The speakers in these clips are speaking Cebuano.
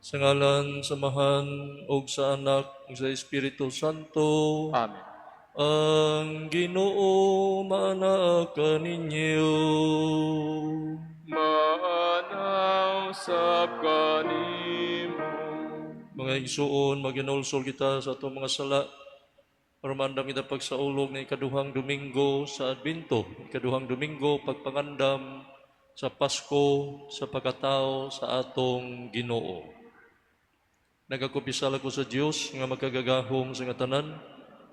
Sa ngalan sa Amahan ug sa Anak ug sa Espiritu Santo. Amen. Ang Ginoo maanaa kaninyo. Maanaa usab kanimo. Mga igsuon, maghinulsol kita sa atong mga sala para maandam kita pagsaulog ng ikaduhang Domingo sa Adbento, ikaduhang Domingo pagpangandam sa Pasko sa pagkatao sa atong Ginoo. Nagakumpisal ako sa Dios nga makagagahom sa nga tanan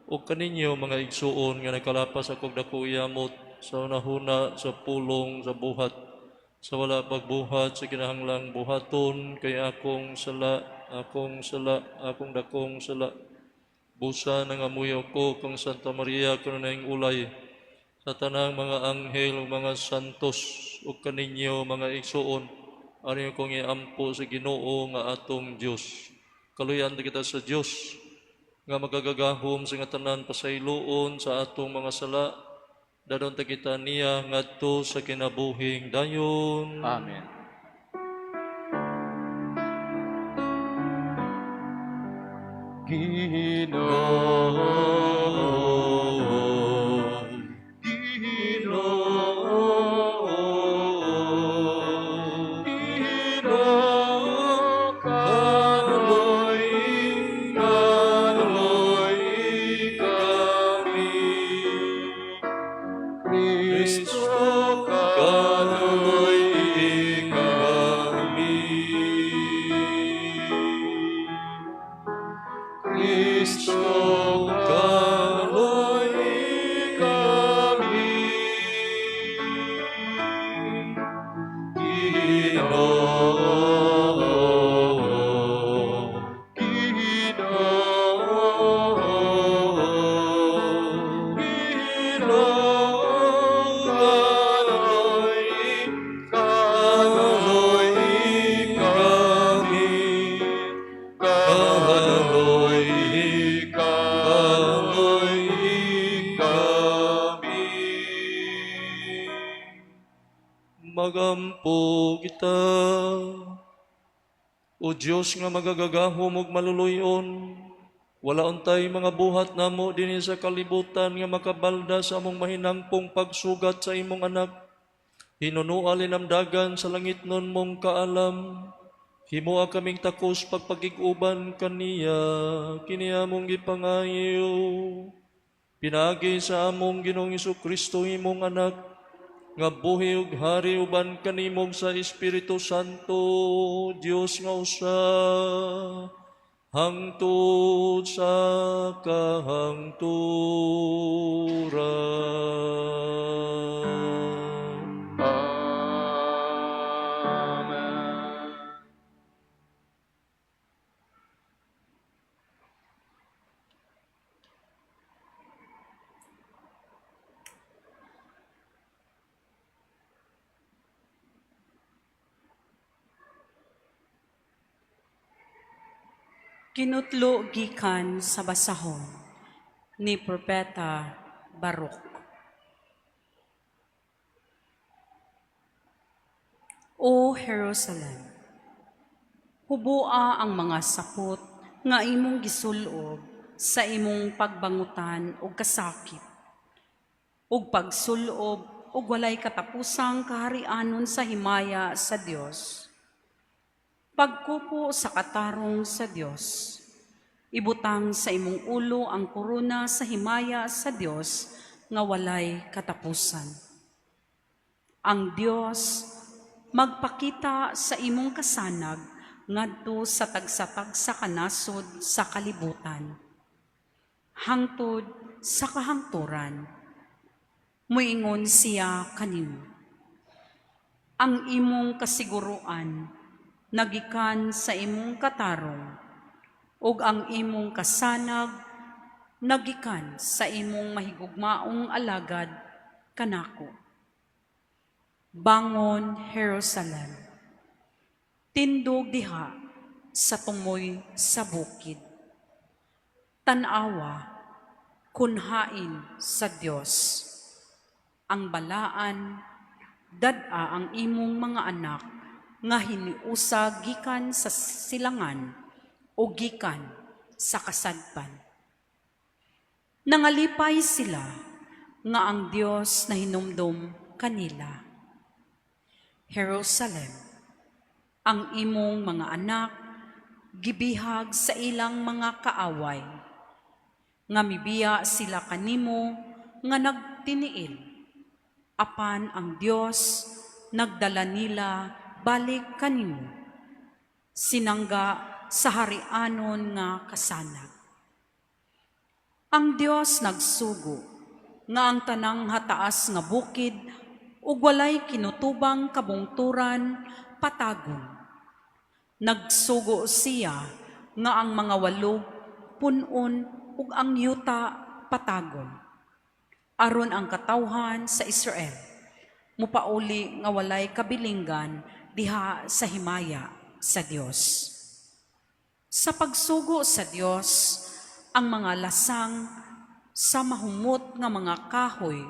ug kaninyo mga igsuon nga nakalapas akong dako yamot sa hunahuna, sa pulong, sa buhat, sa wala pagbuhat sa kinahanglang buhaton kay akong sala, akong sala, akong dakong sala. Busa nangamuyo ko kang Santa Maria kanunayng ulay sa tanang mga anghel ug mga santos ug kaninyo mga igsuon aron kong iampo sa Ginoo nga atong Dios. Kaluyan kita sa Dios nga magagagahom sa nga tanan pasayloon sa atong mga sala, dadon ta kita niya ngadto sa kinabuhing dayon. Amen. Ginoo, Ginoo, Ginoo, kaloy, kaloy kami. Kristo, kaloy kami. Kristo, kaloy kami. Ginoo, Ginoo, Ginoo, kaloy, kaloy kami. Kaloy, kaloy kami. Magampo kita. O Dios nga magagagahom ug maluluyon, wala untay mga buhat namo dinhi sa kalibutan nga makabalda sa among mahinangpong pagsugat sa imong anak. Hinunua linamdagan sa langitnon mong kaalam. Himoa kaming takos pagpagig-uban kaniya, kini among gipangayo. Pinaagi sa among Ginoong Kristo imong anak, nga buhi ug hari uban kanimog sa Espiritu Santo, Dios nga usa, hangtod sa kahangturan. Amen. Kinutlo gikan sa basahon ni Propeta Baruch. O Jerusalem, hubua ang mga sapot nga imong gisulob sa imong pagbangutan og kasakit, ug pagsulob og walay katapusang kaharianon sa himaya sa Dios. Pagkupo sa katarong sa Dios, ibutang sa imong ulo ang korona sa himaya sa Dios nga walay katapusan. Ang Dios magpakita sa imong kasanag ngadto sa tagsa-tagsa ka nasod sa kalibutan, hangtod sa kahangturan. Muingon siya kanimo, ang imong kasiguruan nagikan sa imong katarong, ug ang imong kasanag nagikan sa imong mahigugmaong alagad kanako. Bangon, Jerusalem, tindog diha sa tumoy sa bukid. Tan-awa kun hain sa Dios ang balaan, dad-a ang imong mga anak nga hiniusa gikan sa silangan o gikan sa kasadpan. Nangalipay sila nga ang Dios nahinumdom kanila. Jerusalem, ang imong mga anak gibihag sa ilang mga kaaway, nga mibiya sila kanimo nga nagtiniil, apan ang Dios nagdala nila balik kanimo, sinangga sa harianon nga kasanag. Ang Dios nagsugo nga ang tanang hataas nga bukid ug walay kinutubang kabungturan patagon. Nagsugo siya nga ang mga walog pun-on ug ang yuta patagon, aron ang katawhan sa Israel mupauli nga walay kabilinggan diha sa himaya sa Dios. Sa pagsugo sa Dios, ang mga lasang sa mahumot nga mga kahoy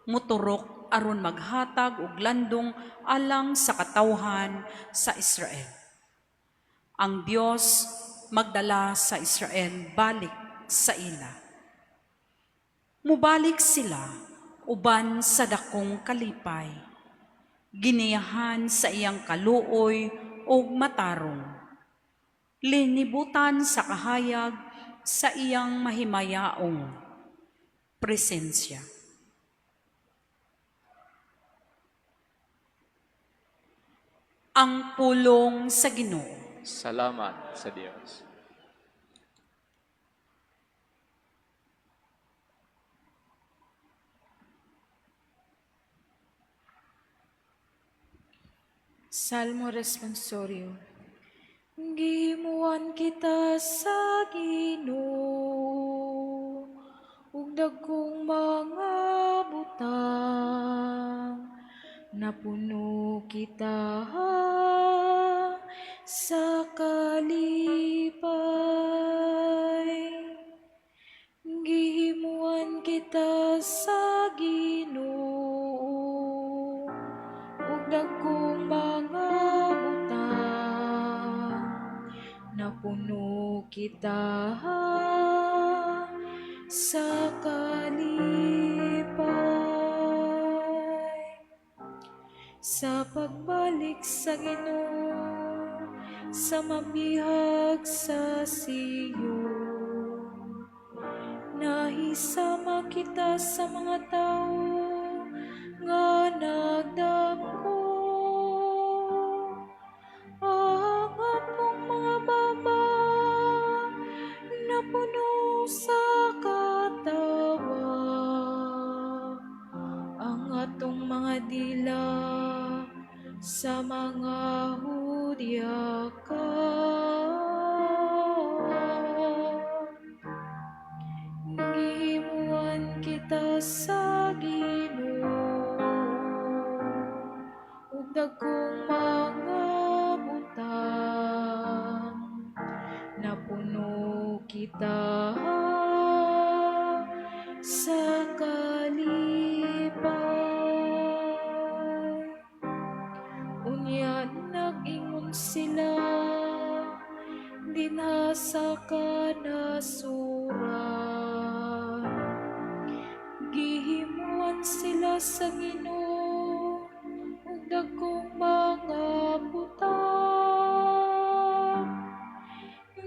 muturok aron maghatag og landong alang sa katawhan sa Israel. Ang Dios magdala sa Israel balik sa ila. Mubalik sila uban sa dakong kalipay, giniyahan sa iyang kaluoy ug matarong. Linibutan sa kahayag sa iyang mahimayaong presensya. Ang pulong sa Ginoo. Salamat sa Dios. Salmo Responsorio. Gihimuan kita sa Ginoo ug dagkong mga butang, napuno kita sa kalipay. Gihimuan kita sa Ginoo ug dagkong mga butang, napuno kita sa kalipay. Sa pagbalik sa Ginoo sa mabihag sa Siyon, nahisama kita sa mga tawo nga nagdako. Ang atong mga baba napuno sa katawa, ang atong mga dila sa mga hudyaka. Gihimuan kita sa Ginoo ug dagkong mga butang, napuno kita sa kalipay. Unya nag-ingon sila dinha sa kanasuran, gihimuan sila sa Ginoo ug dagkong mga butang.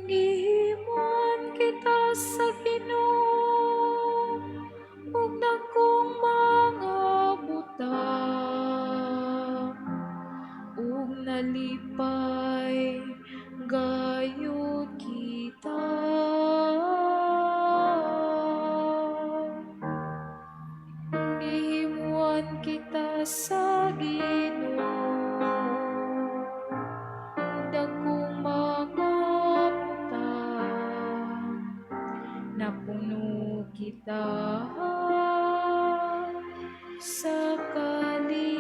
Gihimuan kita sa Ginoo ug dagkong mga butang, ug nalipay gayud kita. Gihimuan kita sa Ginoo ug dagkong mga butang, napuno kita sa kalipay.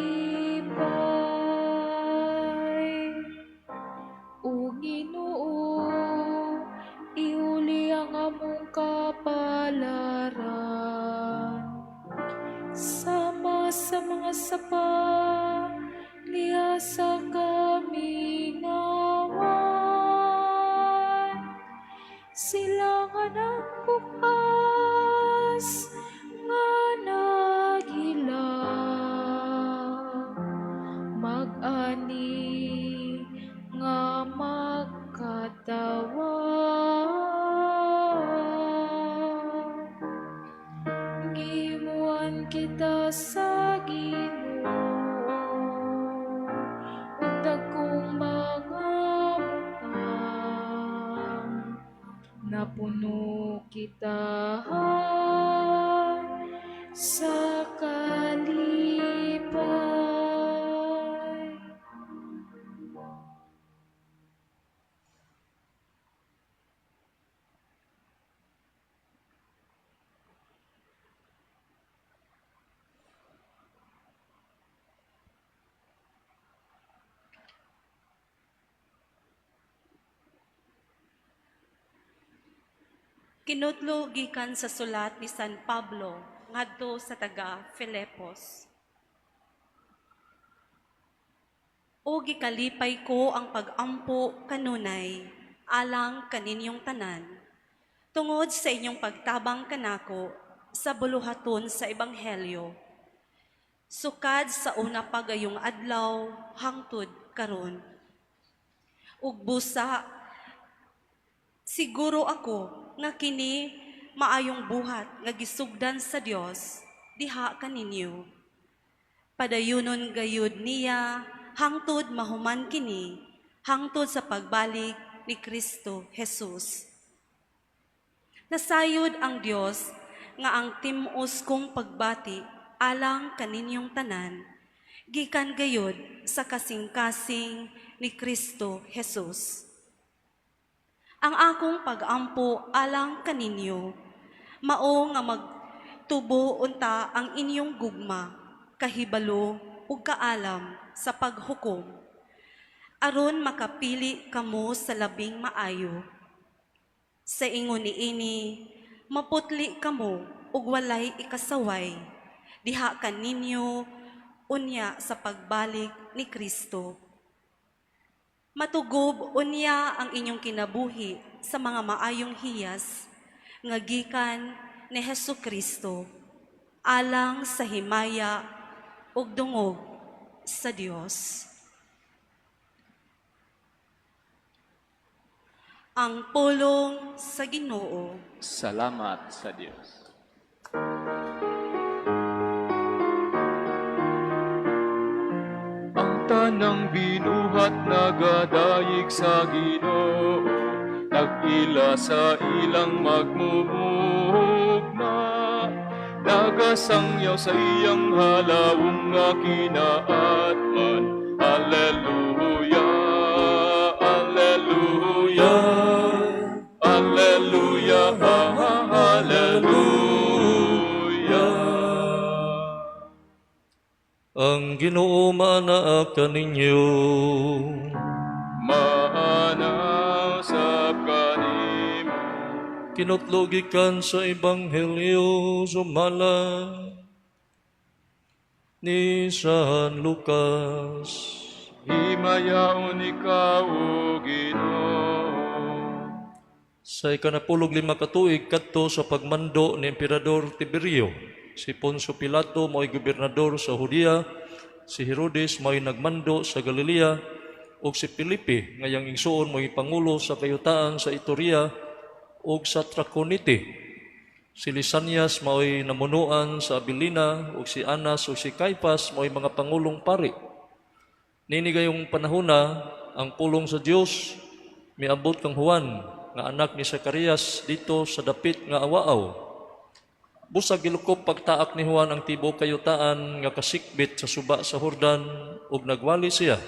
O Ginoo, ihuli ang among kapalaran sama sa mga sapa diha sa kamingawan. Sila nga nagbukas nga nagila, mag-ani nga magkatawa. Gimuan kita sa Ginoo ug dagkong mga butang, napuno kita sa kalipay. Kinutlo gikan sa sulat ni San Pablo ngadto sa taga Filipos. O gikalipay ko ang pag-ampo kanunay alang kaninyong tanan, tungod sa inyong pagtabang kanako sa buluhaton sa ebanghelyo. Sukad sa una pa gayong adlaw hangtod karon. Ug busa siguro ako nga kini maayong buhat nga gisugdan sa Dios diha kaninyo. Padayunon gayud niya hangtod mahuman kini, hangtod sa pagbalik ni Kristo Jesus. Nasayod ang Dios nga ang tim-os kong pagbati alang kaninyong tanan, gikan gayud sa kasing-kasing ni Kristo Jesus. Ang akong pag-ampo alang kaninyo, mao nga magtubo unta ang inyong gugma, kahibalo ug kaalam sa paghukom, aron makapili kamo sa labing maayo. Sa ingon niini, maputli kamo ug walay ikasaway diha kaninyo unya sa pagbalik ni Kristo. Matugob unya ang inyong kinabuhi sa mga maayong hiyas nga gikan ni Hesus Kristo alang sa himaya ug dungog sa Dios. Ang pulong sa Ginoo. Salamat sa Dios. Ang tanang binuhat nagadayig sa Ginoo, nag-ila sa ilang magmumugna, nagasangyaw sa iyang halawong nga kinaatman. Alleluia, Alleluia, Alleluia, Alleluia. Ang Ginoo maanaa kaninyo. Maanaw sa kanimo. Kinutlo gikan sa Ebanghelyo sumala ni San Lucas. Himayaon ikaw, O Ginoo. Sa 15 ka tuig kadto sa pagmando ni Emperador Tiberio, si Poncio Pilato mao'y gobernador sa Judea, si Herodes mao'y nagmando sa Galilea, ug si Felipe nga iyang igsuon mao'y pangulo sa kayutaan sa Iturea ug sa Traconite. Si Lisanias mao'y namunuan sa Abilina, ug si Anas ug si Caiphas mao'y mga pangulong pari. Nini gayong panahona, ang pulong sa Dios miabot kang Juan nga anak ni Zacarias dito sa dapit nga awaaw. Busag gilukop pagtaak ni Juan ang tibuok kayutaan nga kasikbit sa suba sa Jordan ug nagwali siya.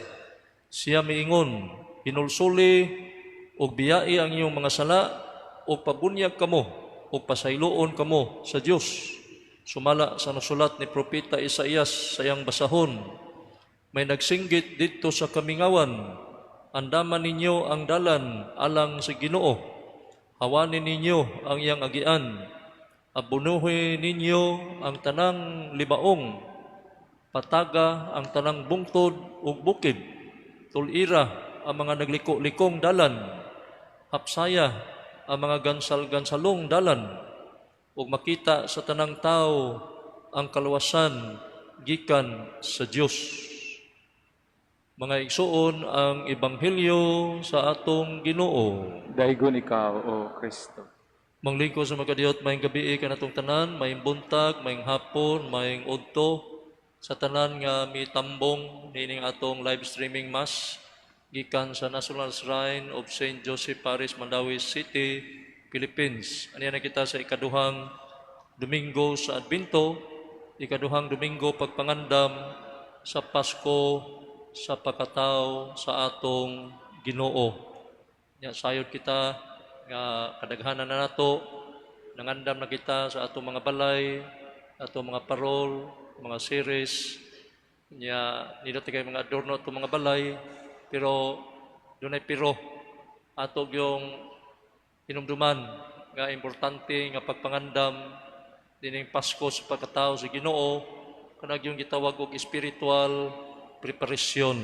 Siya miingon, hinulsuli ug biyai ang inyong mga sala ug pabunyag kamo ug pasayloon kamo sa Dios. Sumala sa nasulat ni Propeta Isaías sa iyang basahon, may nagsinggit dito sa kamingawan, andaman ninyo ang dalan alang sa Ginoo. Hawanin ninyo ang iyang agian. Abunuhi ninyo ang tanang libaong, pataga ang tanang bungtod ug bukid, tulira ang mga nagliko-likong dalan, hapsaya ang mga gansal-gansalong dalan ug makita sa tanang tao ang kaluwasan gikan sa Dios. Mga igsuon, ang ebanghelyo sa atong Ginoo. Daygon ikaw, O Kristo. Manglingkod sa makadiyot, maayong gabii kanatong tanan, maayong buntag, maayong hapon, maayong udto, sa tanan nga mitambong nining atong live streaming Mass gikan sa National Shrine of St. Joseph Parish, Mandaue City, Philippines. Aniya na kita sa ikaduhang Domingo sa Adbento, ikaduhang Domingo pagpangandam sa Pasko sa pagkatao sa atong Ginoo. Nya sayod kita nga kadaghanan na nato, nangandam na kita sa atong mga balay, atong mga parol, mga series, nya nindot kay mga adorno atong mga balay, pero dunay pero ato yung hinumduman nga importante nga pagpangandam dining Pasko sa pagkatao sa Ginoo, kanang yung gitawag og spiritual preparation.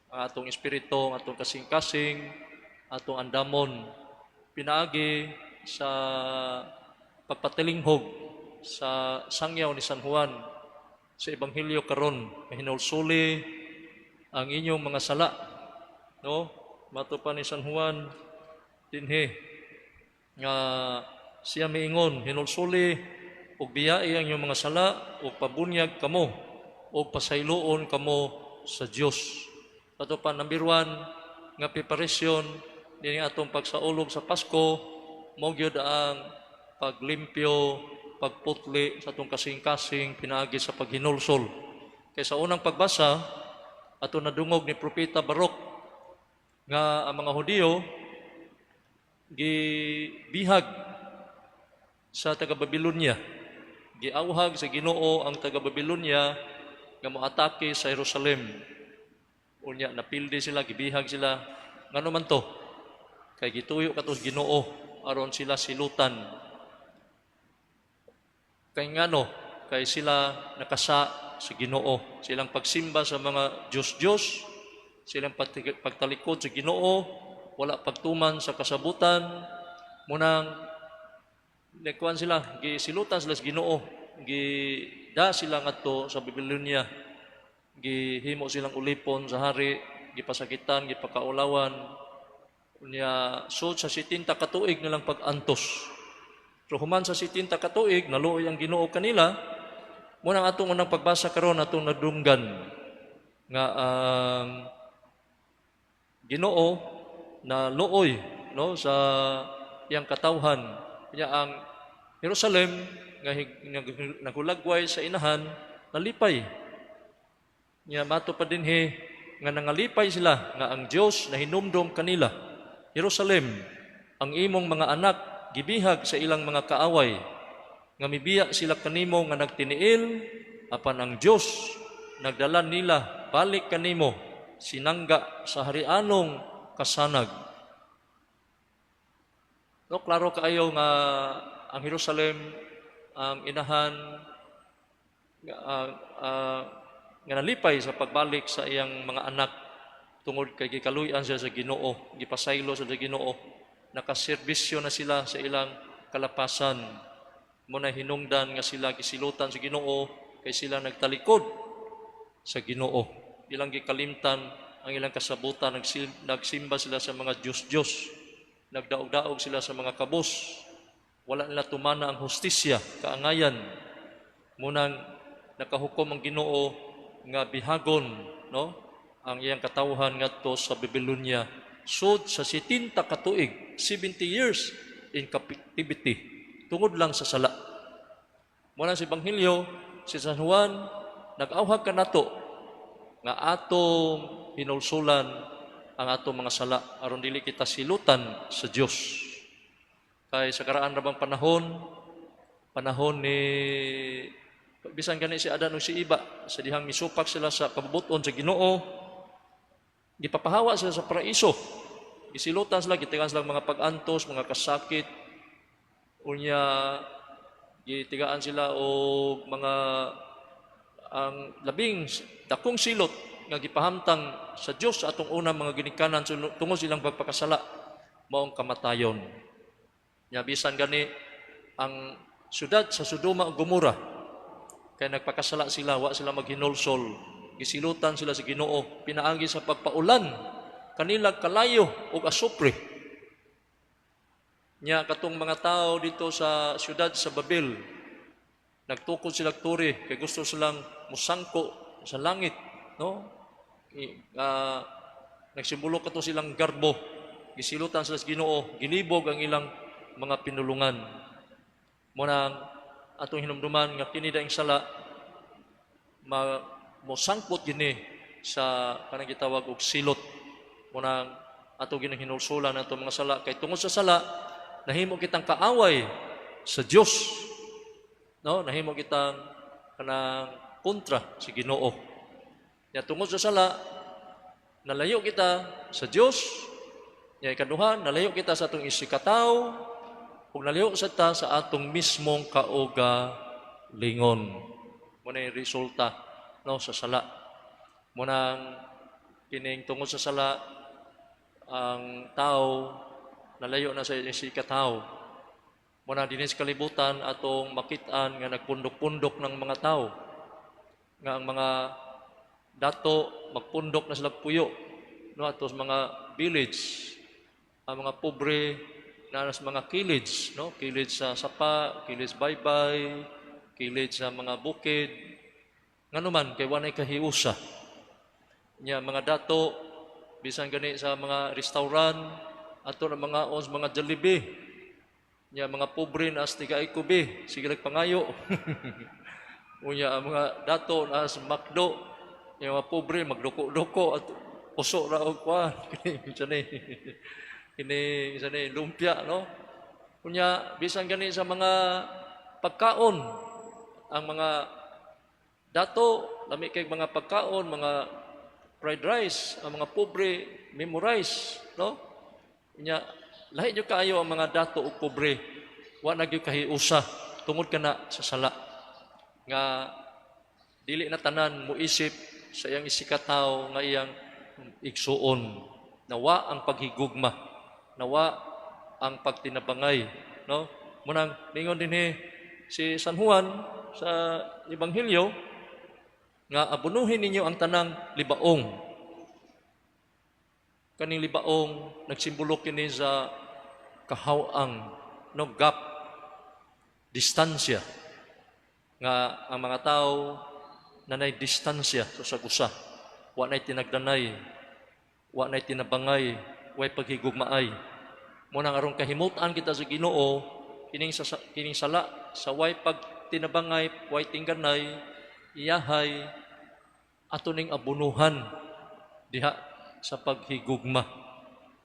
Ang atong espiritu, ang atong kasing-kasing, atong andamon pinaagi sa pagpatilinghog sa sangyaw ni San Juan sa ebanghelyo karon, "Hinulsuli ang inyong mga sala," no? Mato pa ni San Juan dinhi nga siya miingon, "Hinulsuli ug biyai ang inyong mga sala ug pabunyag kamo ug pasayloon kamo sa Dios." Ato pa, number 1 nga preparation dinhi atong pagsaulog sa Pasko mao gyud ang paglimpyo, pagputli sa atong kasing-kasing pinaagi sa paghinulsol. Kay sa unang pagbasa, ato nadungog ni Propeta Baruch nga ang mga Hudiyo gibihag sa taga Babylonia. Giawhag sa Ginoo ang taga Babylonia nga moatake sa Jerusalem. Unya napildi sila, gibihag sila. Ngano man to? Kay gituyo kato sa Ginoo aron sila silutan. Kay ngano? Kay sila nakasa sa Ginoo. Silang pagsimba sa mga Diyos-Diyos, silang pagtalikod sa Ginoo, wala pagtuman sa kasabutan, munang nagkuan sila, gisilutan sila sa Ginoo, gida sila ngadto sa Babylonia, gihimo silang ulipon sa hari, gipasakitan, gipakaulawan, unya sud sa 70 katuig nilang pag-antos. Pero human sa 70 katuig, naluoy ang Ginoo kanila. Munang atong unang pagbasa karon, atong nadunggan nga ang Ginoo na luoy, no, sa iyang katawhan. Nya ang Jerusalem nga naghulagway sa inahan nalipay. Nya mato pa dinhi nga nangalipay sila nga ang Dios nahinumdom kanila. "Jerusalem, ang imong mga anak gibihag sa ilang mga kaaway nga mibiya sila kanimo nga nagtiniil, apan ang Dios nagdala nila balik kanimo sinangga sa harianong kasanag." No, klaro kaayo nga ang Jerusalem, ang inahan nga nalipay sa pagbalik sa iyang mga anak tungod kay gikaluy-an siya sa Ginoo, gipasaylo sa Ginoo, nakaserbisyo na sila sa ilang kalapasan. Mo na hinungdan nga sila gisilutan sa Ginoo kay sila nagtalikod sa Ginoo. Ilang gikalimtan ang ilang kasabutan, nagsimba sila sa mga Diyos-Diyos, nagdaog-daog sila sa mga kabos, wala nila tumana ang hustisya, kaangayan. Munang nakahukom ang Ginoo nga bihagon, no, ang iyang katawhan ngadto sa Babylonia sud sa 70 katuig, 70 years in captivity tungod lang sa sala. Muna sa Ebanghelyo, si San Juan nag-awhag kanato nga atong hinulsulan ang atong mga sala aron dili kita silutan sa Dios. Kay sa karaan ra bang panahon, panahon ni bisan gani si Adan ug si Iba, sa dihang misupak sila sa kabubuton sa Ginoo, gipapahawa sila sa paraiso. Gisilutan sila, gitigaan sila mga pag-antos, mga kasakit, unya gitigaan sila og mga ang labing dakong silot nga gipahamtang sa Dios sa atong unang mga ginikanan tungod silang pagpakasala, maong kamatayon. Nya bisan gani ang syudad sa Sodoma ug Gomora, kay nagpakasala sila, wa sila maghinulsol, gisilutan sila sa Ginoo pinaagi sa pagpaulan kanila kalayo ug asupre. Nya katong mga tao dito sa syudad sa Babel, nagtukod sila turi kay gusto silang musangko sa langit, no? Nagsimbolo kato silang garbo, gisilutan sila sa Ginoo, gilibog ang ilang mga pinulungan. Mo nang atong hinumduman nga kini daing sala ma mosangpot gini sa kanang gitawag og silot. Mo nang ato gining hinulsulan atong mga sala, kay tungod sa sala nahimo kitang kaaway sa Dios, no? Nahimo kitang kanang kontra sa Ginoo. Ya, tungod sa sala nalayo kita sa Dios. Ya, ikaduha, nalayo kita sa atong isigkatawo ug nalayo sa ta sa atong mismong kaugalingon. Mo na yung resulta, no, sa sala. Mo nang kining tungod sa sala, ang tao nalayo na sa isigkatawo. Mo na dinhi sa kalibutan atong makit-an nga nagpundok-pundok ng mga tao, nga ang mga dato magpundok na sila puyo, no, atos mga village, ang mga pobre na sa mga kilid, no, kilid sa sapa, kilid baybay, kilid sa mga bukid. Ngano man? Kay walay kahiusa. Nya mga dato, bisan gani sa mga restaurant, ato na mga ons mga Jollibee. Nya mga pobre na tiga kubi, sige pangayo. Unya ang mga dato na sa McDo, yung mga pobre magduko-duko at puso ra og kuan, kini isa ni kini isa ni lumpia, no? Unya bisan gani sa mga pagkaon, ang mga dato lami kay mga pagkaon, mga fried rice, ang mga pobre memorize, no? Unya lahi jud kaayo ang mga dato ug pobre, wa na gyud kahiusa tungod kana sa sala nga dili na tanan moisip sa iyang isigkatawo nga iyang igsuon. Nawa ang paghigugma, nawa ang pagtinabangay, no? Munang ningon dinhi si San Juan sa Ebanghelyo nga abunuhin ninyo ang tanang libaong. Kaning libaong nagsimbolo kini sa kahawang, no, gap, distansya, nga ang mga tao nanay distansya sa usag-usa, wa nay tinagdanay, wa nay tinabangay, way paghigugmaay. Mo nang aron kahimutan kita sa Ginoo, kining sala sa way pagtinabangay, way tingganay, iyahay ato ning abunuhan diha sa paghigugma.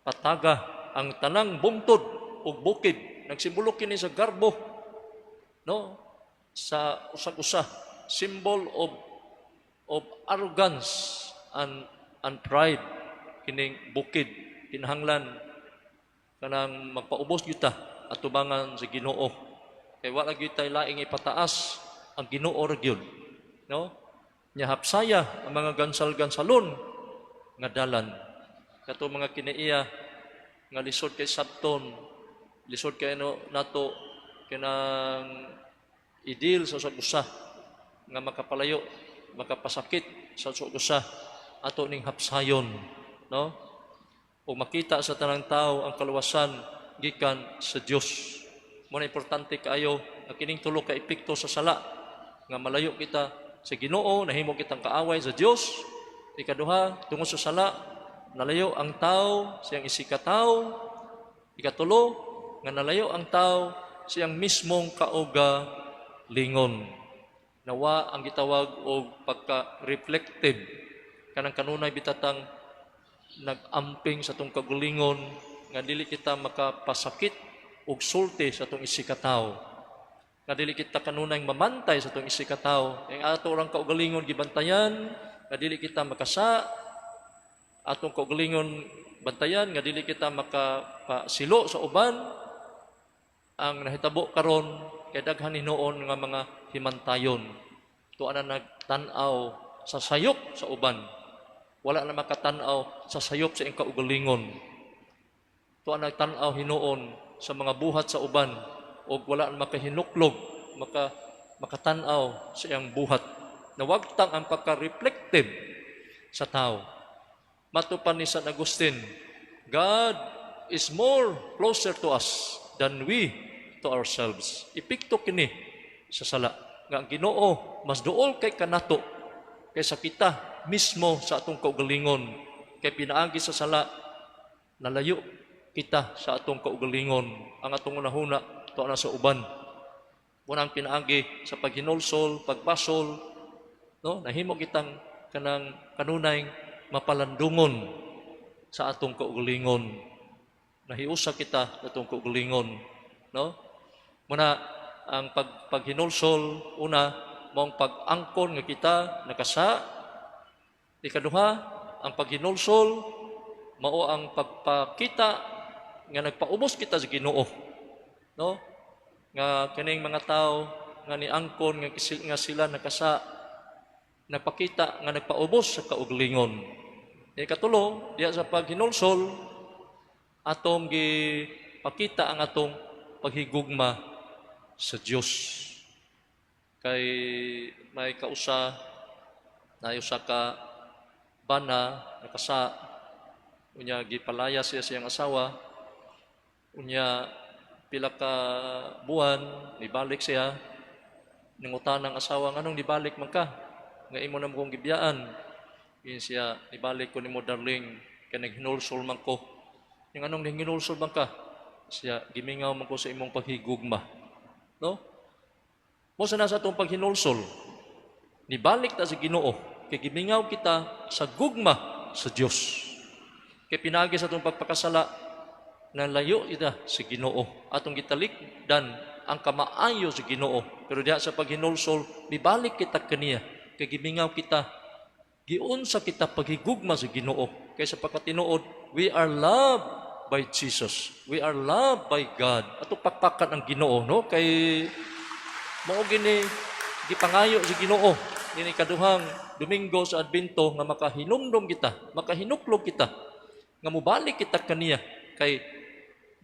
Pataga ang tanang bungtod ug bukid. Nagsimbolo kini sa garbo, no, sa usag-usa, symbol of arrogance and pride kining bukid. Kinahanglan kanang magpaubos gyud ta atubangan sa Ginoo, kay wala gyud tay laing ipataas, ang Ginoo ra gyud, no? Nya hapsaya ang mga gansal-gansalon nga dalan, kato mga kinaiya nga lisod kay sabton, lisod kay no nato kinang i-deal sa usag usa nga makapalayo, makapasakit sa usag usa, ato ning hapsayon, no, o makita sa tanang tao ang kaluwasan gikan sa Dios. Mo na importante kaayo nga kining tulo ka epekto sa sala, nga malayo kita sa Ginoo, nahimo kitang kaaway sa Dios. Ikaduha, tungod sa sala nalayo ang tao siyang isigkatawo. Ikatulo, nga nalayo ang tao siyang mismong kaugalingon. Nawa ang gitawag og pagka-reflective, kanang kanunay bitatang nag-amping sa atong kaugalingon nga dili kita makapasakit og sulti sa atong isigkatawo, nga dili kita kanunay mamantay sa atong isigkatawo. Ang ato orang kaugalingon gibantayan nga dili kita makasa, atong kaugalingon bantayan nga dili kita makapasilo sa uban. Ang nahitabo karon kay daghan hinuon nga mga himantayon, tuwa na nagtan-aw sa sayop sa uban, wala na makatan-aw sa sayop sa iyang kaugalingon. Tuwa nagtan-aw hinuon sa mga buhat sa uban og wala makahinuklog, makatan-aw sa iyang buhat. Nawagtang ang pagka-reflective sa tao. Mato pa ni San Agustin, God is more closer to us than we to ourselves. Epekto kini sa sala nga ang Ginoo mas duol kay kanato kaysa kita mismo sa atong kaugalingon, kay pinaagi sa sala nalayo kita sa atong kaugalingon. Ang atong hunahuna tuwa na sa uban. Unang pinaagi sa paghinulsol, pagbasol, no, nahimo kitang kanang kanunay mapalandungon sa atong kaugalingon. Nahiusa kita sa atong kaugalingon, no? Muna ang paghinulsol, una, maong pag-angkon nga kita nakasa. Ikaduha, ang paghinulsol mao ang pagpakita nga nagpaubos kita sa Ginoo, no, nga kining mga tao nga niangkon nga sila nakasa, nagpakita nga nagpaubos sa kaugalingon. Ikatulo, diya sa paghinulsol, atong gipakita ang atong paghigugma sa Dios. Kay may kausa na usa ka bana nakasa, unya gipalaya siya siyang asawa. Unya pila ka buwan nibalik siya. Nangutana ang asawa, "Nganong nibalik man ka nga imo na kong gibiyaan?" Ingon siya, "Nibalik ko nimo, darling, kay naghinulsol man ko." "Yung anong naghinulsol man ka?" Siya, "Gimingaw man ko sa imong paghigugma." No, mo sa nasa atong paghinulsol, nibalik ta sa Ginoo kay gimingaw kita sa gugma sa Dios. Kay pinaagi sa atong pagpakasala, nalayo kita sa Ginoo, atong gitalikdan ang kamaayo sa Ginoo. Pero diha sa paghinulsol, mibalik kita kaniya kay gimingaw kita, giunsa kita paghigugma sa Ginoo. Kay sa pagkatinuod, we are loved by Jesus, we are loved by God. Ato pakpakan ang Ginoo, no, kay mao gini gipangayo sa Ginoo nini kaduhang Domingo sa Adbento nga makahinumdom kita, makahinuklog kita nga mobalik kita kaniya kay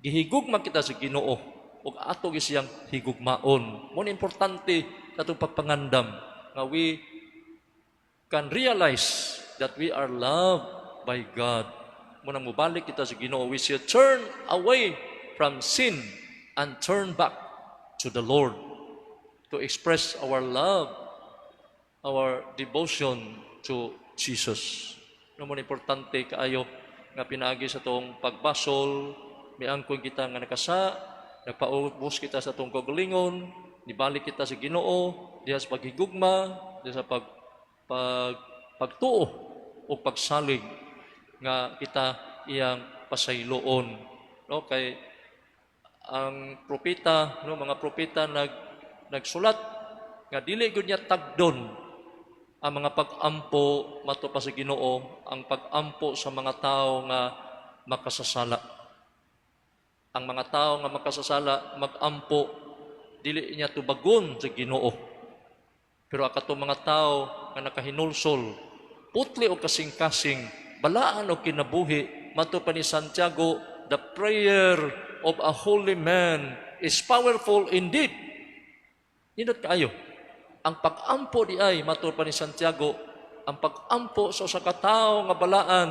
gihigugma kita sa Ginoo ug ato gyud siyang higugmaon. Mo ni importante sa atong pagpangandam nga we can realize that we are loved by God. Mo nang mobalik kita sa Ginoo. We should turn away from sin and turn back to the Lord to express our love, our devotion to Jesus. No, mo importante kaayo nga pinaagi sa atong pagbasol, miangkon kita nga nakasa, nagpaubos kita sa atong kaugalingon, nibalik kita sa Ginoo, diha sa paghigugma, diha sa pag, pag pagtuo o pagsalig nga kita iyang pasayloon. No, kay ang propeta, no, mga propeta nagsulat nga dili gud niya tagdon ang mga pag-ampo mato pa sa Ginoo, ang pag-ampo sa mga tao nga makasasala. Ang mga tao nga makasasala mag-ampo, dili niya tubagon sa Ginoo. Pero ang katong mga tao nga nakahinulsol, putli og kasing-kasing, balaan og kinabuhi, mato pa ni Santiago, the prayer of a holy man is powerful indeed. Nindot kaayo. Ang pag-ampo di ay, mato pa ni Santiago, ang pag-ampo sa usa ka tawo nga balaan,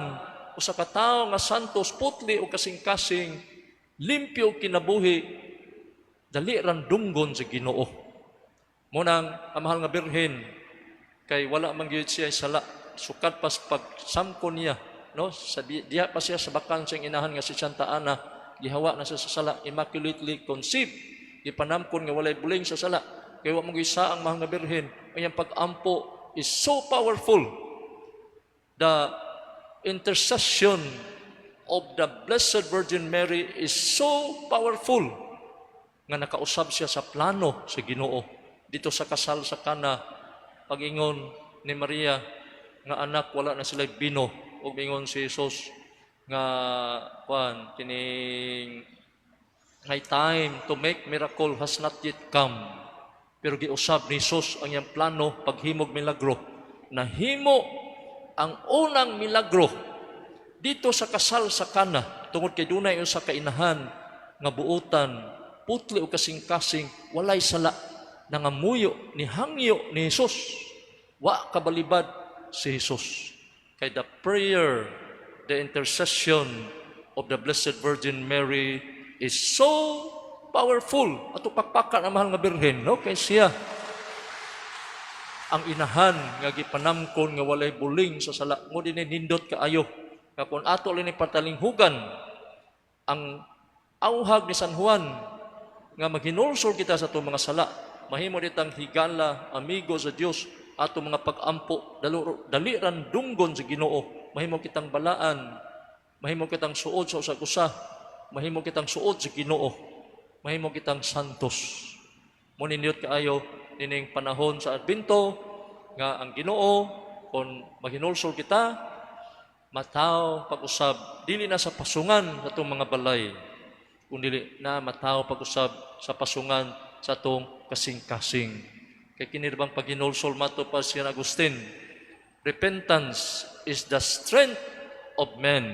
usa ka tawo nga santos, putli og kasing-kasing, limpyo og kinabuhi, dali rang dunggon sa Ginoo. Munang ang mahal nga Birhen, kay wala man gyud siya sala, sukad pas pagsamko niya, no, sa diha pa siya sa bakan siyang inahan nga si Santa Ana, gihawa na siya sa sala, immaculately conceived, gipanamkon nga walay buling sa sala, kay wa man gyud sa ang mahal nga Birhen, ang iyang pag-ampo is so powerful. The intercession of the Blessed Virgin Mary is so powerful nga nakausab siya sa plano sa Ginoo. Dito sa kasal sa Kana, pag-ingon ni Maria nga, "Anak, wala na sila bino," ug ingon si Jesus nga kuan kining, "My time to make miracle has not yet come." Pero giusab ni Jesus ang iyang plano paghimog milagro. Nahimo ang unang milagro dito sa kasal sa Kana tungod kay dunay usa ka inahan. nga buotan, putli o kasing-kasing, walay sala, nangamuyo ni hangyo ni Jesus. Wa kabalibad si Jesus. Kay the prayer, the intercession of the Blessed Virgin Mary is so powerful. Ato pakpakan ang mahal nga Birhen, no? Kay siya ang inahan nga gipanamkon nga walay buling sa sala. Mao din nindot kaayo nga kung ato ni patalinghugan ang auhag ni San Juan nga maghinulsol kita sa atong mga sala, mahimo ditang higala, amigo sa Dios. Ato mga pag-ampo dali ran dunggon sa Ginoo. Mahimo kitang balaan, mahimo kitang suod sa usag usa, mahimo kitang suod sa Ginoo, mahimo kitang santos. Mo nindot kaayo nining panahon sa Adbento nga ang Ginoo, kung maghinulsol kita, mataw pag-usab dili na sa pasungan sa atong mga balay, kung dili na mataw pag-usab sa pasungan sa atong kasing-kasing. Kay kini bang paghinulsol, mato pa si Agustin, repentance is the strength of men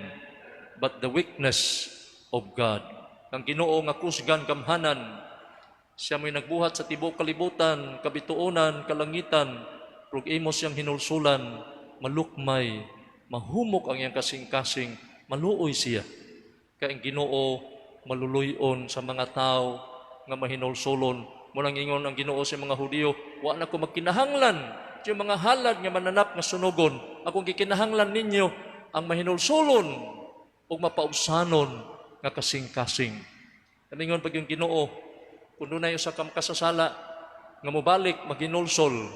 but the weakness of God. Ang Ginoo nga kusgan gamhanan, siya mo'y nagbuhat sa tibuok kalibutan, kabituonan, kalangitan, ug imo siyang hinulsulan, malukmay, mahumok ang iyang kasing-kasing, maluoy siya. Kay ang Ginoo maluluyon sa mga tao nga mahinulsulon. Munang ingon ang Ginoo sa mga Hudiyo, "Wa na ko magkinahanglan sa mga halad nga mananap nga sunugon. Akong gikinahanglan ninyo ang mahinulsulon ug mapaubsanon nga kasing-kasing." Kaningon pag yung Ginoo, kung dunay usa ka makasasala nga mobalik maghinulsol,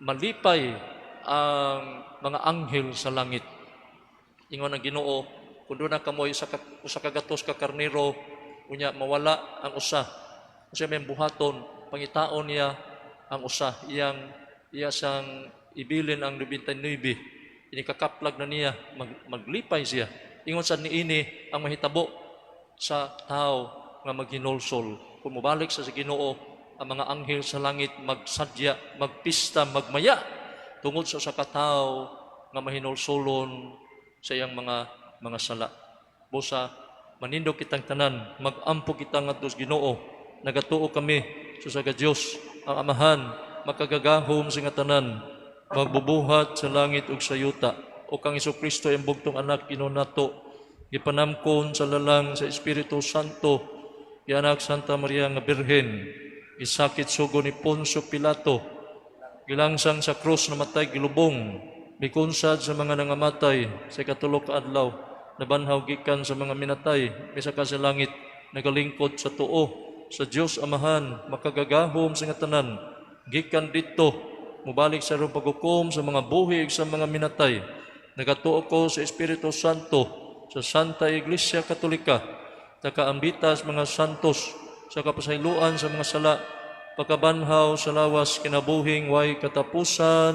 malipay ang mga anghel sa langit. Ingon ang Ginoo, kung duna kamoy 100 ka karnero, unya mawala ang usa, usa may buhaton? Pangitaon niya ang usa, iyang iya siyang ibilin ang 99. Ini kakaplag na niya, maglipay siya. Ingon sa niini ang mahitabo sa tao nga maghinulsol. Kung mobalik sa Ginoo, ang mga anghel sa langit magsadya, magpista, magmaya tungod sa usa ka tawo nga mahinulsulon sa iyang mga sala. Busa manindog kitang tanan, magampo kita ngadto sa Ginoo. Nagatuo kami sa usa ka Dios, ang Amahan, makagagahom sa nga tanan, magbubuhat sa langit ug sa yuta, ug kang Kristo, ang bugtong anak Ginoo nato, gipanamkon sa lalang sa Espiritu Santo, gianak Santa Maria nga Birhen, gisakit sugo ni Poncio Pilato, gilangsang sa krus, namatay, gilubong, mikunsad sa mga nangamatay, sa ikatulo ka adlaw nabanhaw gikan sa mga minatay, misaka sa langit, nagalingkod sa tuo sa Dios Amahan, makagagahom sa nga tanan. Gikan didto mobalik sa aron paghukom sa mga buhi ug sa mga minatay. Nagatuo ko sa Espiritu Santo, sa Santa Iglesia Katolika, sa mga santos, sa kapasayloan sa mga sala, pagkabanhaw sa lawas, kinabuhing way katapusan.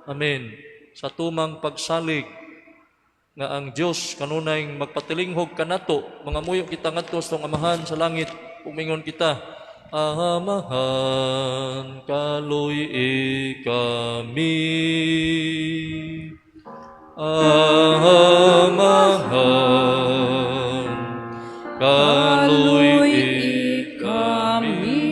Amen. Sa tumang pagsalig nga ang Dios kanunay magpatilinghog kanato, mangamuyo kita ngadto sa atong Amahan sa langit ug mingon kita: Amahan, kaluy-i kami. Amahan, kaluy-i kami.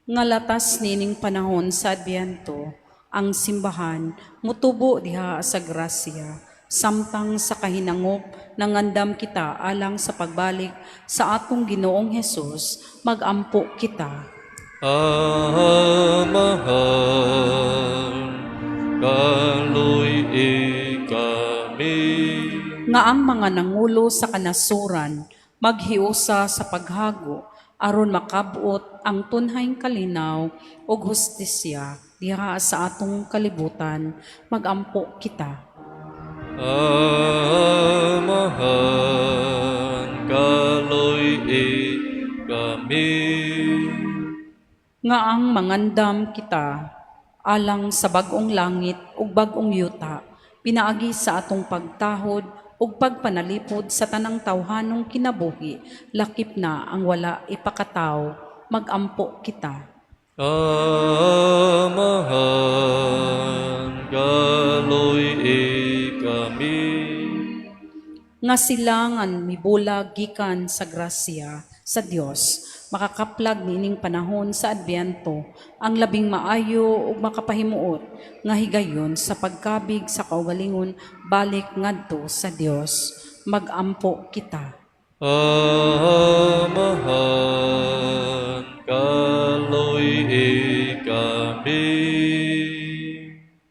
Nga latas nining panahon sa Adbyento, ang simbahan mutubo diha sa grasya, samtang sa kahinangop nangandam kita alang sa pagbalik sa atong Ginoong Hesus, magampo kita. Amahan, kaluy-i kami. Nga ang mga nangulo sa kanasuran maghiusa sa paghago aron makab-ot ang tunhayng kalinaw ug hustisya diha sa atong kalibutan, magampo kita. Amahan, kaluy-i kami. Nga ang mangandam kita alang sa bag-ong langit ug bag-ong yuta pinaagi sa atong pagtahod ug pagpanalipod sa tanang tawhanong kinabuhi, lakip na ang wala ipakataw, magampo kita. Amahan, kaluy-i kami. Nga sila nga mibulag gikan sa grasya sa Dios makakaplag niining panahon sa Adbyento ang labing maayo ug makapahimuot nga higayon sa pagkabig sa kaugalingon balik ngadto sa Dios. Magampo kita. Amahan, kaloy kami.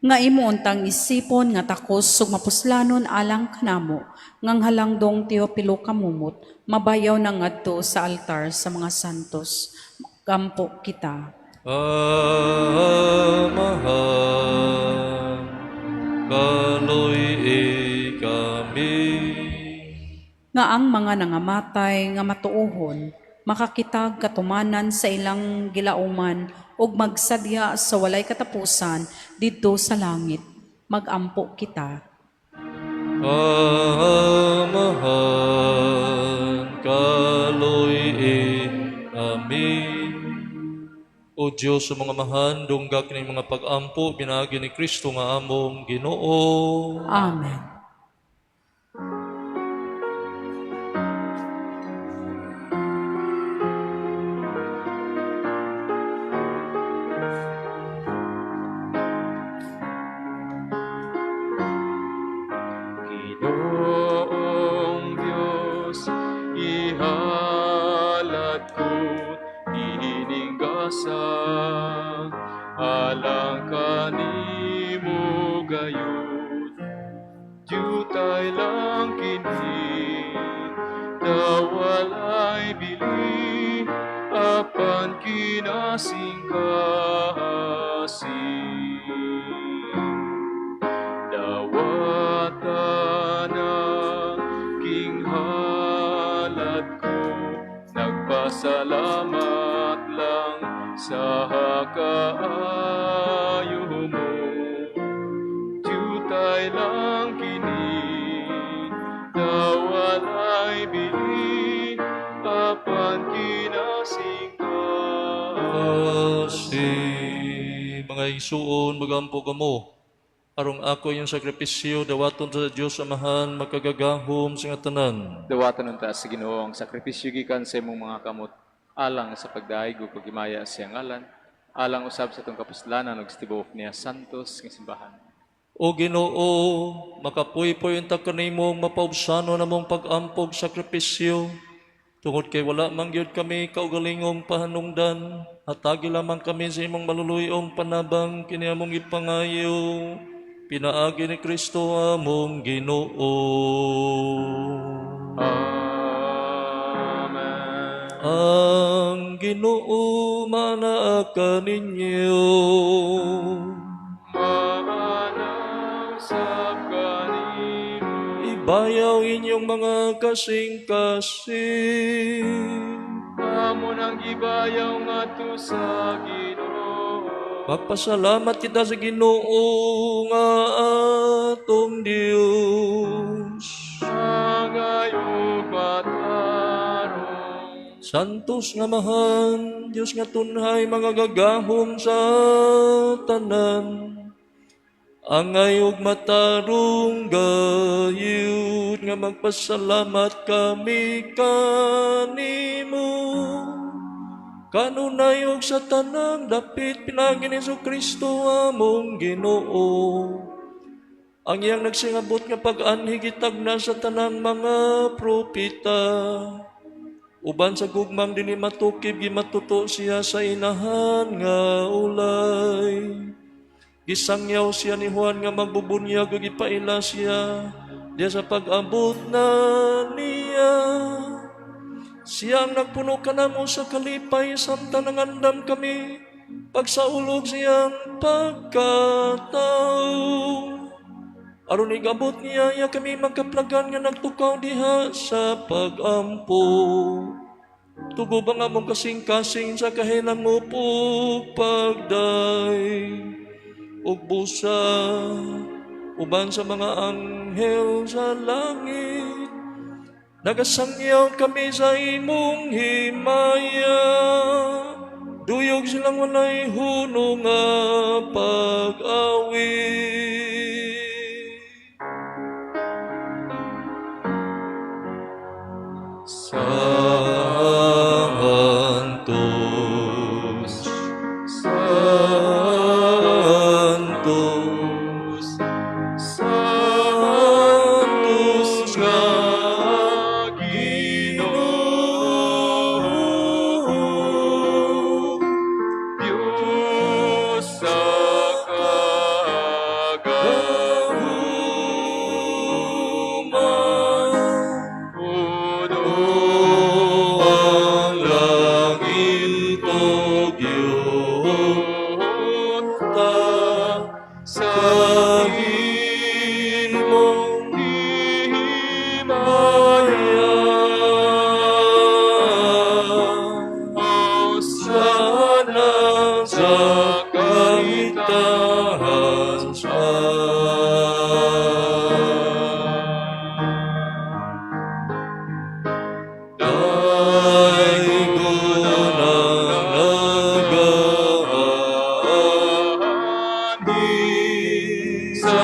Nga imo untang isipon nga takos ug mapuslanon alang kanamo ngang halangdong Teopilo kamumot mabayaw na ngadto sa altar sa mga santos. Gampo kita. Amahan, kaloy kami. Nga ang mga nangamatay nga matuohon makakitag katumanan sa ilang gilauman ug magsadya sa walay katapusan didto sa langit. Magampo kita. Amahan, kaloy kami. O Diyos sa mga amahan, dunggak ni mga pag-ampo, binagi ni Kristo nga among Ginoo. Amen. Ginoong Diyos, ihalad ko ining gasa, alang kanimo gayud. Diutay lang kini, dawalay bili, apan kinasing-kasing. Dawata na king halad ko, nagpasalamat lang sa kaayo mo. Diutay lang kini, dawalay bili, apan kinasing-kasing. Kasi mga igsuon, magampo kamo. Arong ako yung sakripisyo, dawaton sa Diyos Amahan, makagagahom sa nga tanan. Dawatan unta sa Ginoo ang sakripisyo gikan sa imong mga kamot alang sa pagdayeg ug paghimaya sa iyang ngalan, alang usab sa atong kapuslanan ug sa tibuok niya santos nga simbahan. O Ginoo, makapuypoy unta kanimo mapaubsanon among pag-ampog sakripisyo. Tungod kay wala man gyud kami kaugalingong pahanungdan, hatagi lamang kami sa imong maluluyong panabang kini among gipangayo. Pinaagi ni Kristo among Ginoo. Amen. Ang Ginoo manaa kaninyo. Maanang sab kanimo. Ibayaw inyong mga kasing-kasing. Amo nang gibayaw ngadto sa Ginoo. Magpasalamat kita sa Ginoo nga atong Dios. Angay ug matarong. Santos nga Amahan, Dios nga tunhay mga gagahom sa tanan. Angay ug matarong gayud nga magpasalamat kami kanimo. Kanunay ug sa tanang dapit pinaagi ni Kristo among Ginoo. Ang iyang nagsingabot nga pag-anhi gitagna sa tanang mga propeta. Uban sa gugmang dili matukib gimatuto siya sa inahan nga ulay. Gisangyaw siya ni Juan nga magbubunyag ug gipaila siya diya sa pag-abot na niya. Siya ang nagpuno kanamo sa kalipay samtang nangandam kami pagsaulog siyang pagkatao. Aron igabot niya iya kami magkaplagan nga nagtukaw diha sa pag-ampo. Tugo ba nga mong kasing-kasing sa kahilang ug pagday ug busa uban sa mga anghel sa langit. Nagasangyaw kami sa imong himaya. Duyog silang walay huno nga pag-awit. Santos, Santos, Santos nga Ginoo, Diyos sa kagahuma, Puno ang langit ug yuta sa imong himaya. Hosana sa kaitahasan. Daygon ang nagaanhi sa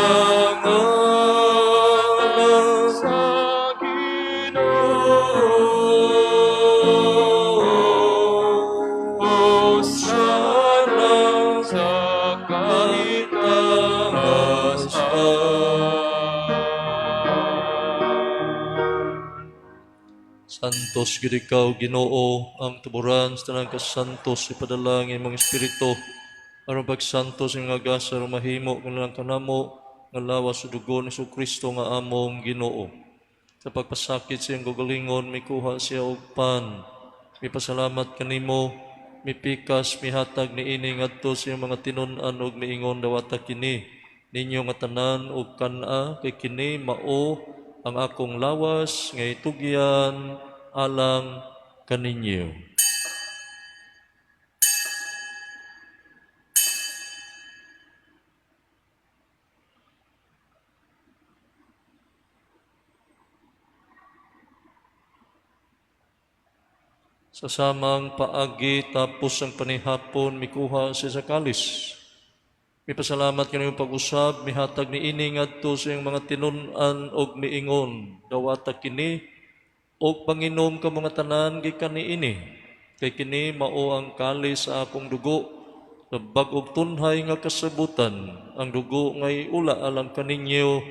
ngalan sa Ginoo. Hosana sa kaitahasan. Santos gid ikaw Ginoo, ang tuburan sa tanang kasantos, ipadala ang imong espiritu aron pagsantos ang nga gasa aron mahimo nga lang kanamo nga lawas ug dugo ni Kristo nga among Ginoo. Sa pagpasakit sa iyang kaugalingon, mikuha siya og pan. Mipasalamat kanimo, mipikas, mihatag niini ngadto sa iyang mga tinun-an ug miingon, dawata kini ninyo nga tanan ug kan-a, kay kini mao ang akong lawas nga itugyan alang kaninyo. Sa samang paagi tapos ang panihapon, mikuha siya sa kalis. Mipasalamat kaniyong pag-usab, mihatag ni ini ngadto sa iyang mga tinun-an og miingon, dawata kini og panginom ka mga tanan gikan niini, kay kini mao ang kalis sa akong dugo, sa bag-ong tunhay nga kasabutan, ang dugo ngay ula alang kaninyo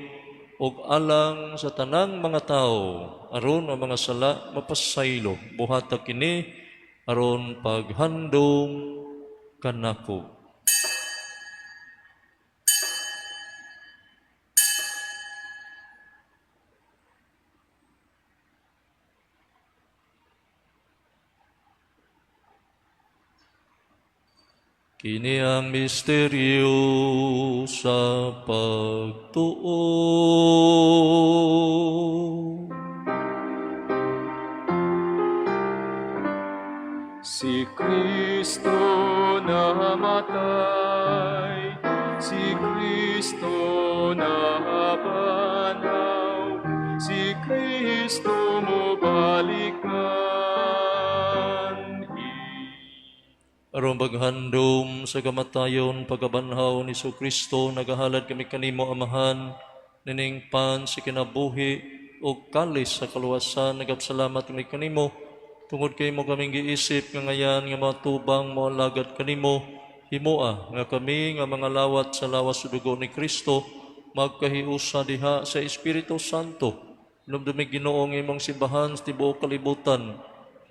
ug alang sa tanang mga tawo, aron ang mga sala mapasaylo. Buhata kini aron paghandom kanako. Kini ang misteryo sa pagtuo. Si Kristo namatay, si Kristo nabanhaw, si Kristo mobalik anhi. Aron paghandom sa kamatayon, pagkabanhaw ni Kristo, nagahalad kami kanimo, Amahan, nining pan sa kinabuhi o kalis sa kaluwasan. Nagapasalamat kami kanimo tungod kay imo kaming giisip nga ngayan nga mga tubang moalagad kanimo. Himoa nga kami nga mga lawat sa lawas ug dugo ni Kristo magkahiusa diha sa Espiritu Santo. Hinumdumi, Ginoo, ang imong simbahan sa tibuok kalibutan.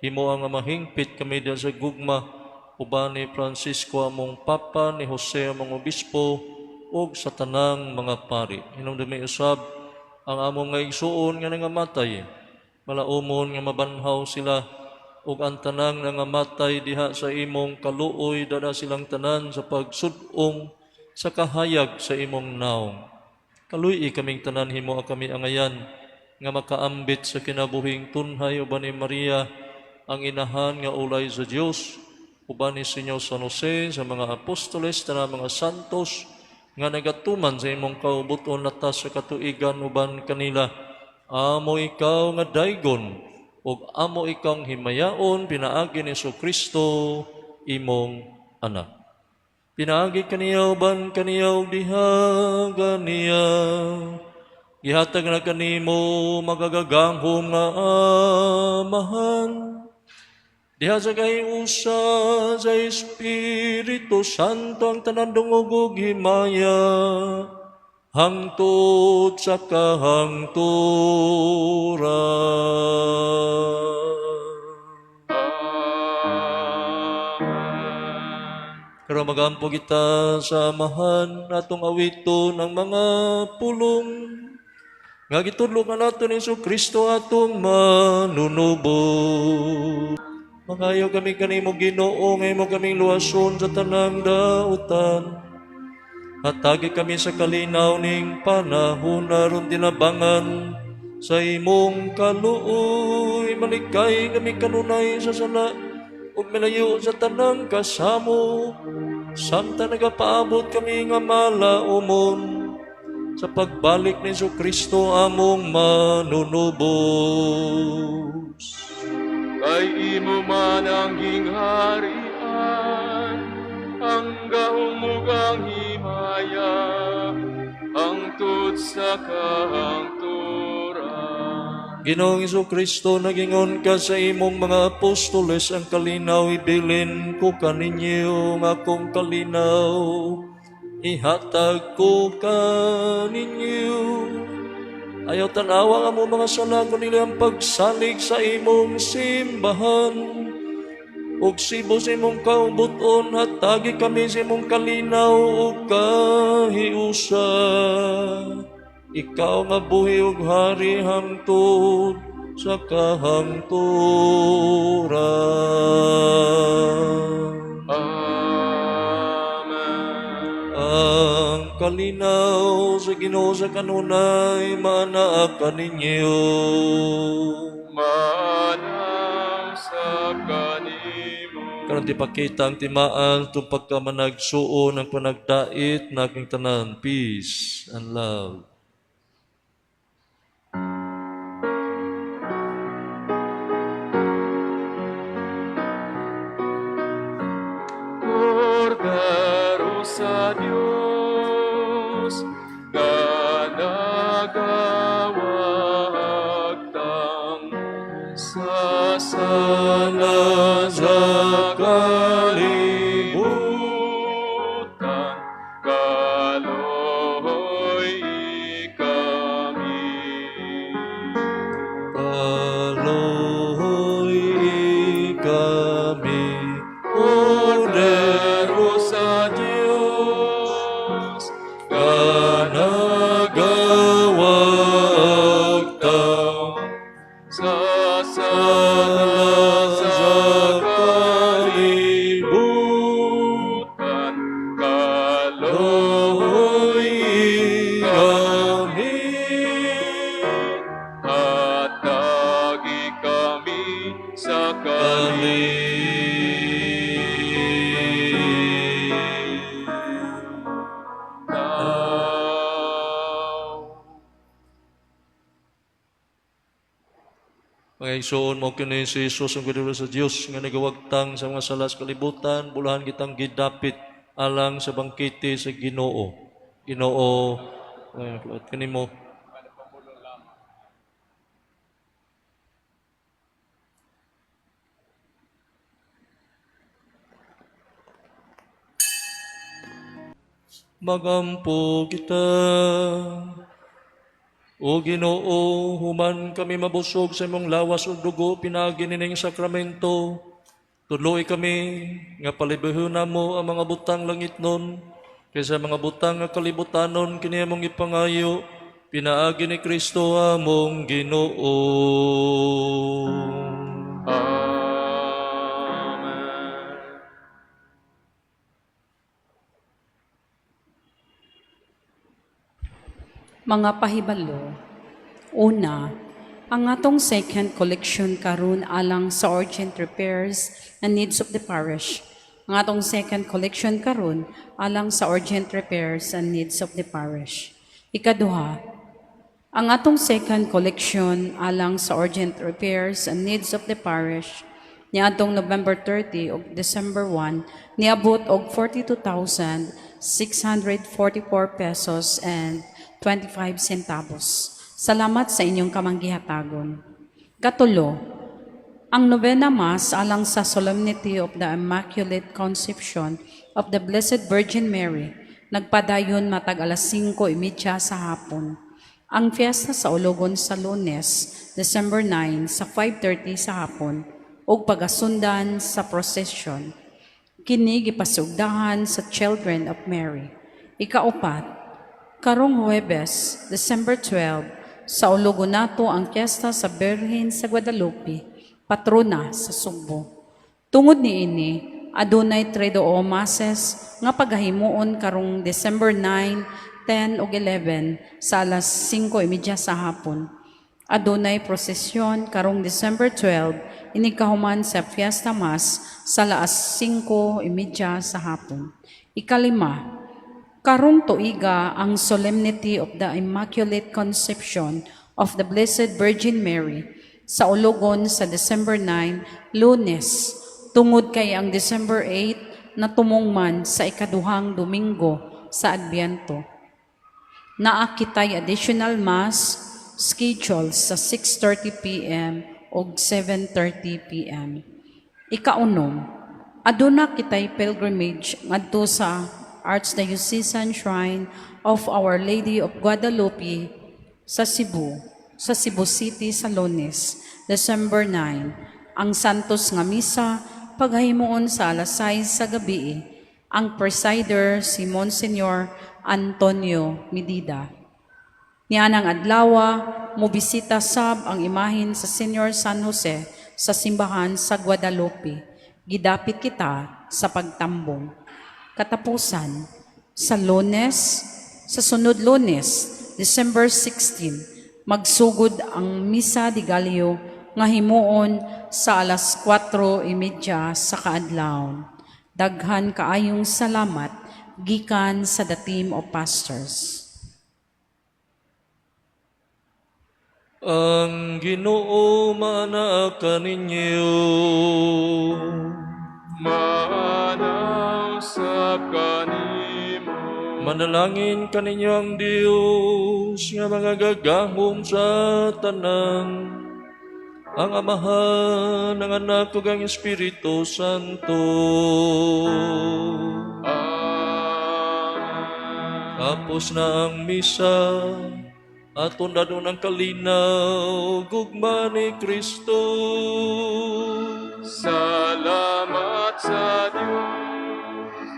Himoa nga mahingpit kami diha sa gugma uban ni Francisco among Papa, ni Jose among Obispo, ug sa tanang mga pari. Hinumdumi usab ang among nga igsuon nga nangamatay. Malaumon nga mabanhaw sila ug ang tanang nangamatay diha sa imong kaluoy, dala silang tanan sa pagsud-ong sa kahayag sa imong naong. Kaluy-i kaming tanan, himoa kami angayan nga makaambit sa kinabuhing tunhay uban ni Maria ang inahan nga ulay sa Dios, uban ni Senyor San Jose, sa mga apostoles, tanang mga santos nga nagatuman sa imong kaubuton latas sa katuigan uban kanila. Amo ikaw nga daygon ug amo ikang himayaon pinaagi ni Kristo imong anak. Pinaagi kaniya uban kaniya ug diha kaniya. Gihatag na kanimo magagagamhom nga Amahan. Diha sa kahiusa sa Espiritu Santo ang tanan dungog ug himaya hangtod sa kahangturan. Amen. Karon magampo kita sa Amahan atong awiton ang mga pulong nga gitudlo kanato ni Hesus Kristo atong manunubos. Mangayo kami kanimo, Ginoo, nga imo kaming luwason sa tanang dautan. Hatagi kami sa kalinaw ning panahon aron tinabangan sa imong kaluoy, malikay kami kanunay sa sala ug milayo sa tanang kasamo samtang nagapaabot kami nga malaumon sa pagbalik ni Hesus Kristo among manunubos. Kay imo man ang gingharian, ang gahom ug ang himaya, hangtod sa kahangturan. Ginoong Hesus Kristo, nagingon ka sa imong mga apostoles, ang kalinaw ibilin ko kaninyo, ang akong kalinaw ihatag ko kaninyo. Ayaw tanawa ang among mga sala, kundi ang pagsalig sa imong simbahan. Ug sibo sa imong kaubuton, hatagi kami sa imong kalinaw ug kahiusa. Ikaw nga buhi ug hari hangtod sa kahangturan. Amen. Ang kalinaw sa Ginoo sa kanunay maanaa kaninyo. Maanaa sab kanimo. Karon ipakita ang timaan itong pagkamanagsuon ng panagdait naking tanan. Peace and love. Kordero sa Dios, nga nagawagtang sa sala sa kalibutan, kaloy kami. Kaloy kami. Kordero sa Dios, Nga nagawagtang sa sala sa kalibutan, kaloy kami. Hatagi kami sa Kami. kalinaw. Mga igsoon, mao kini si Jesus ang kordero sa Dios nga nagawagtang sa mga sala sa kalibutan, bulahan kitang gidapit alang sa bangkete sa Ginoo. Ginoo, ay, kanimo. Magampo kita. O Ginoo, human kami mabusog sa imong lawas ug dugo pinaagi nining sakramento. Tudloi kami nga palibhon namo ang mga butang langitnon kaysa mga butang nga kalibutanon, kini among ipangayo pinaagi ni Kristo among Ginoo. Amen. Mga pahibalo. Una, ang atong second collection karon alang sa urgent repairs and needs of the parish. Ang atong second collection karon alang sa urgent repairs and needs of the parish. Ikaduha, ang atong second collection alang sa urgent repairs and needs of the parish niadtong November 30 ug December 1 niabot og 42,644 pesos and 25 centavos. Salamat sa inyong kamanggihatagon. Katulo, ang Novena Mass alang sa Solemnity of the Immaculate Conception of the Blessed Virgin Mary nagpadayon matag alas 5:30 sa hapon. Ang fiesta sa Ologon sa Lunes, December 9 sa 5:30 sa hapon ug pagasundan sa procession. Kini gipasugdahan sa Children of Mary. Ikaupat, karong Huwebes, December 12, sa Ologon nato ang fiesta sa Birhen sa Guadalupe, patrona sa Sugbo. Tungod niini, adunay Triduo Masses nga pagahimuon karong December 9, 10 ug 11 sa alas 5:30 sa hapon. Adunay prosesyon karong December 12 inigkahuman sa Fiesta Mass sa alas 5:30 sa hapon. Ikalima, karong tuiga ang Solemnity of the Immaculate Conception of the Blessed Virgin Mary sa Ologon sa December 9, Lunes, tungod kay ang December 8 natumong man sa ikaduhang Domingo sa Adbyento. Naa kitay additional mass schedule sa 6:30 p.m. ug 7:30 p.m. Ikaunom, aduna kitay pilgrimage ngadto sa Archdiocesan Shrine of Our Lady of Guadalupe sa Cebu City sa Lunes, December 9. Ang Santos nga Misa paghahimuon sa alas 6 sa gabi. Ang presider si Monsignor Antonio Medida. Nianang adlawa, mobisita sab ang imahen sa Senyor San Jose sa simbahan sa Guadalupe. Gidapit kita sa pagtambong. Katapusan, sa Lunes, sa sunod Lunes, December 16, magsugod ang Misa de Gallo nga himuon sa alas 4:30 sa kaadlawon. Daghan kaayong salamat gikan sa the team of pastors. Ang Ginoo maanaa kaninyo. Maanaa usab kanimo. Manalangin kaninyo ang Dios nga makagagahom sa tanan. Ang Amahan, ang Anak ug ang Espiritu Santo. Amen. Tapos na ang misa, aton dadon ang kalinaw, gugma ni Kristo. Salamat sa Dios.